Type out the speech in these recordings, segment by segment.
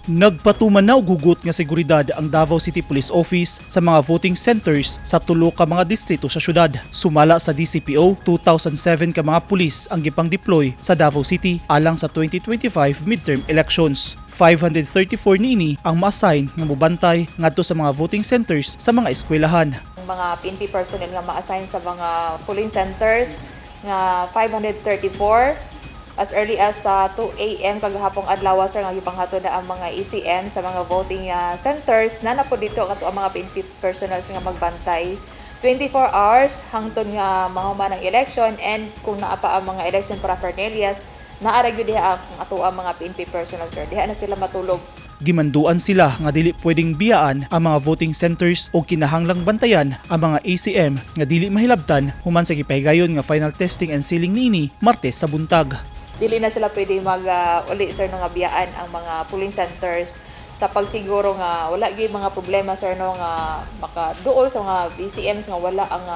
Nagpatuman na og hugot nga seguridad ang Davao City Police Office sa mga voting centers sa tulo ka mga distrito sa syudad. Sumala sa DCPO, 2,007 ka mga pulis ang gipang-deploy sa Davao City alang sa 2025 midterm elections. 534 niini ang ma-assign nga mobantay ngadto sa mga voting centers sa mga eskwelahan. Ang mga PNP personnel nga ma-assign sa mga polling centers nga 534. As early as sa 2 a.m. kagahapong adlaw, sir, nga gipanghatod na ang mga ECM sa mga voting centers na na po dito kato ang mga PNP personnel nga magbantay 24 hours hangtod nga mahuman ang election, and kung naa pa ang mga election paraphernalias, naa ra gyud diha ang ato ang mga PNP personnel, sir, diha na sila matulog. Gimanduan sila nga dili pwedeng biyaan ang mga voting centers o kinahanglang bantayan ang mga ACM nga dili mahilabtan human sa gipahigayon nga final testing and sealing niini Martes sa buntag. Dili na sila pwede mag uli, sir, no, nga biyaan ang mga polling centers sa pagsiguro nga wala gyud mga problema, sir, no, nga makaduol sa mga BCMs nga wala ang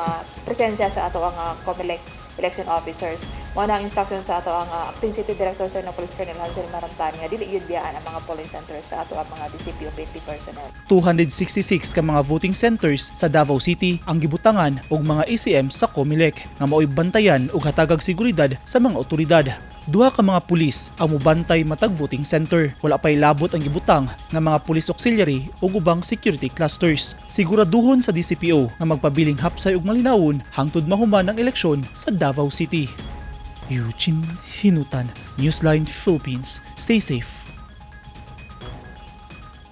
presensya sa ato ang COMELEC election officers. Mao na ang instruction sa ato ang Acting City Director, sir, no, Police Colonel Hansel Marantan, nga dili gyud biyaan ang mga polling centers sa ato ang mga DCPO PNP personnel. 266 ka mga voting centers sa Davao City ang gibutangan og mga ACM sa COMELEC nga mao'y bantayan ug hatagag seguridad sa mga otoridad. Duha ka mga pulis ang mobantay matag voting center. Wala pa'y labot ang gibutang nga mga police auxiliary ug ubang security clusters. Siguraduhon sa DCPO nga magpabiling hapsay ug malinawon hangtod mahuman ang eleksyon sa Davao City. Eugene Hinutan, Newsline Philippines. Stay safe.